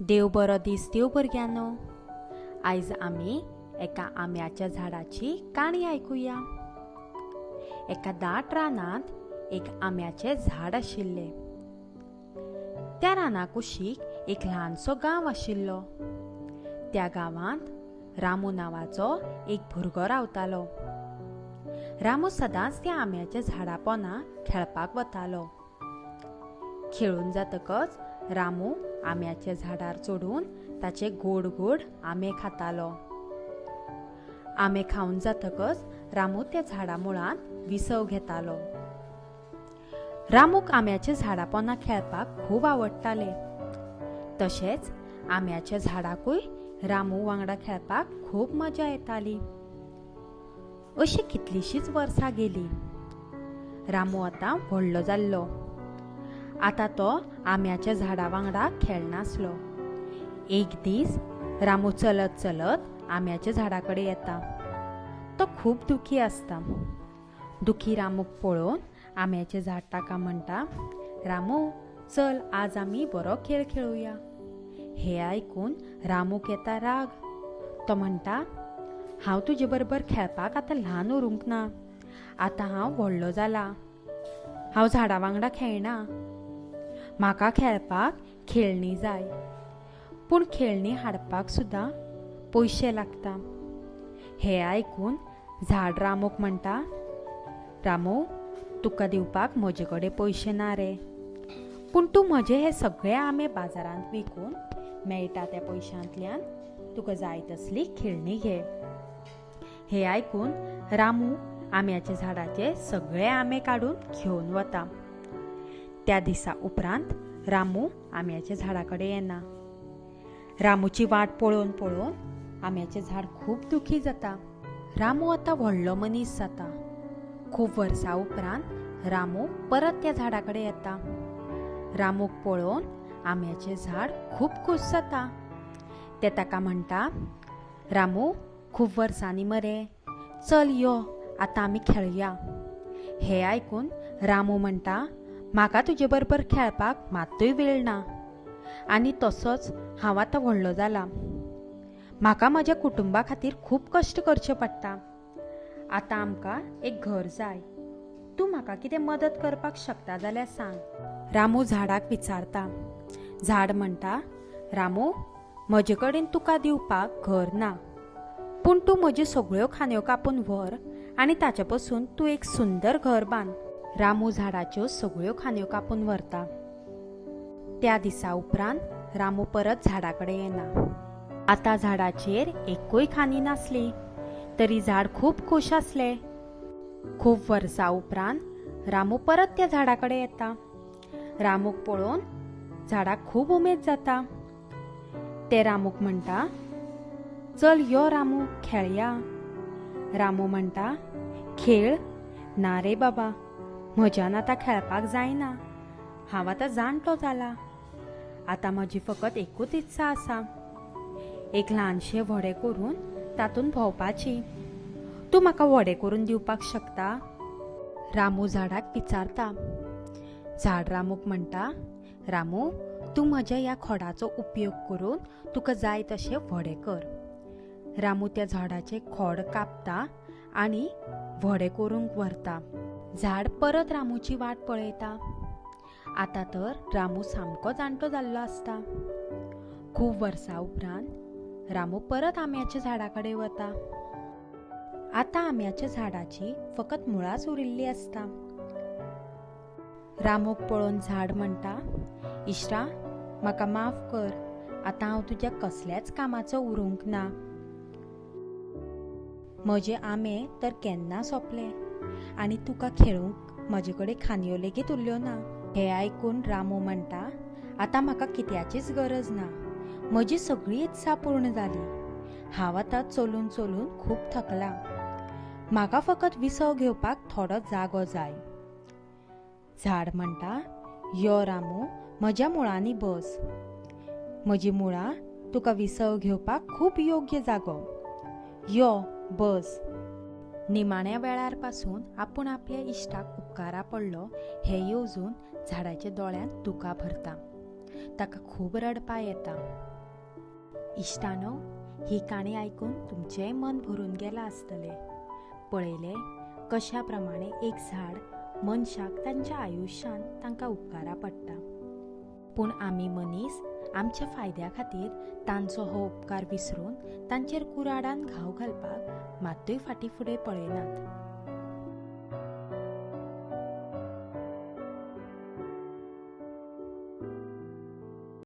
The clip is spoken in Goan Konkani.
देव बरो दीस देव भुरग्यांनो. आयज आमी एका आंब्याच्या झाडाची काणी आयकुया. एका दाट रानांत एक आंब्याचें झाड आशिल्लें. त्या राना कुशीक एक ल्हानसो गांव आशिल्लो. त्या गांवांत रामू नांवाचो एक भुरगो रावतालो. रामू सदांच त्या आंब्याच्या झाडा पोंदा खेळपाक वतालो. खेळून जातकच रामू आंब्याच्या झाडार चडून ताचे गोड गोड आंबे खातालो. आंबे खावन जातकच रामू त्या झाडा मुळांत विसव घेतालो. रामूक आंब्याच्या झाडा पोंदा खेळपाक खूब आवडटाले. तशेंच आंब्याच्या झाडाकूय रामू वांगडा खेळपाक खूब मजा येताली. अशी कितलीशींच वर्सां गेली. रामू आतां व्हडलो जाल्लो. आतां तो आंब्याच्या झाडा वांगडा खेळनासलो. एक दीस रामू चलत चलत आंब्याच्या झाडा कडेन येता. तो खूब दुखी आसता. दुखी रामूक पळोवन आंब्याचें झाड ताका म्हणटा, रामू चल आज आमी बरो खेळ खेळुया. हें आयकून रामूक येता राग. तो म्हणटा, हांव तुजे बरोबर खेळपाक आतां ल्हान उरूंक ना. आतां हांव व्हडलो जाला. हांव झाडा वांगडा खेळना. म्हाका खेळपाक खेळणी जाय. पूण खेळणी हाडपाक सुद्दां पयशे लागता. हें आयकून झाड रामूक म्हणटा, रामू तुका दिवपाक म्हजे कडेन पयशे ना रे, पूण तूं म्हजे हे सगळे आंबे बाजारांत विकून मेळटा त्या पयशांतल्यान तुका जाय तसली खेळणी घे. हें आयकून रामू आंब्याच्या झाडाचे सगळे आंबे काडून घेवन वता. त्या दिसा उपरांत रामू आंब्याच्या झाडा कडेन येना. रामूची वाट पळोवन पळोवन आंब्याचें झाड खूब दुखी जाता. रामू आतां व्हडलो मनीस जाता. खूब वर्सां उपरांत रामू परत त्या झाडा कडेन येता. रामूक पळोवन आंब्याचें झाड खूब खूश जाता. तें ताका म्हणटा, रामू खूब वर्सांनी मरे, चल यो आतां आमी खेळया. हें आयकून रामू म्हणटा, म्हाका तुजे बरोबर खेळपाक मात्तूय वेळ ना आनी तसोच हांव आतां व्हडलो जाला. म्हाका म्हज्या कुटुंबा खातीर खूब कश्ट करचे पडटा. आतां आमकां एक घर जाय. तूं म्हाका कितें मदत करपाक शकता जाल्यार सांग. रामू झाडाक विचारता. झाड म्हणटा, रामू म्हजे कडेन तुका दिवपाक घर ना, पूण तूं म्हज्यो सगळ्यो खांदयो कापून व्हर आनी ताचे पसून तूं एक सुंदर घर बांद. रामू झाडाच्यो सगळ्यो खांदयो कापून व्हरता. त्या दिसा उपरांत रामू परत झाडा कडेन येना. आतां झाडाचेर एकूय खांदी नासली तरी झाड खूब खूश आसलें. खूब वर्सां उपरांत रामू परत त्या झाडा कडेन येता. रामूक पळोवन झाडाक खूब उमेद जाता. ते रामूक म्हणटा, चल यो रामू खेळया. रामू म्हणटा, खेळ ना रे बाबा, म्हज्यान आतां खेळपाक जायना. हांव आतां जाणटो जाला. आतां म्हजी फकत एकूच इत्सा आसा, एक ल्हानशें व्हडें करून तातूंत भोंवपाची. तूं म्हाका व्हडें करून दिवपाक शकता? रामू झाडाक विचारता. झाड रामूक म्हणटा, रामू तूं म्हज्या ह्या खोडाचो उपयोग करून तुका जाय तशें व्हडें कर. रामू त्या झाडाचें खोड कापता आनी व्हडें करूंक व्हरता. झाड परत रामूची वाट पळयता. आतां तर रामू सामको जाणटो जाल्लो आसता. खूब वर्सां उपरांत रामू परत आंब्याच्या झाडा कडेन वता. आतां आंब्याच्या झाडाची फकत मुळांच उरिल्ली आसता. रामूक पळोवन झाड म्हणटा, इश्टा म्हाका माफ कर, आतां हांव तुज्या कसल्याच कामाचो उरूंक ना. म्हजे आंबे तर केन्ना सोंपले आनी तुका खेळूंक म्हजे कडेन खांदयो लेगीत उरल्यो ना. हें आयकून रामू म्हणटा, आतां म्हाका कित्याचीच गरज ना. म्हजी सगळी इत्सा पूर्ण जाली. हांव आतां चलून चलून खूब थकला. म्हाका फकत विसव घेवपाक थोडो जागो जाय. झाड म्हणटा, यो रामू म्हज्या मुळांनी बस. म्हजी मुळां तुका विसव घेवपाक खूब योग्य जागो. यो बस. निमाण्या वेळार पासून आपूण आपल्या इश्टाक उपकारा पडलो हें येवजून झाडाच्या दोळ्यांत दुकां भरता. ताका खूब रडपा येता. इश्टानो, ही काणी आयकून तुमचेंय मन भरून गेलां आसतलें. पळयलें कशा प्रमाणे एक झाड मनशाक तांच्या आयुश्यांत तांकां उपकारा पडटा. पूण आमी मनीस आमच्या फायद्या खातीर तांचो हो उपकार विसरून तांचेर कुराडान घाव घालपाक मात्तूय फाटीं फुडें पळयनात.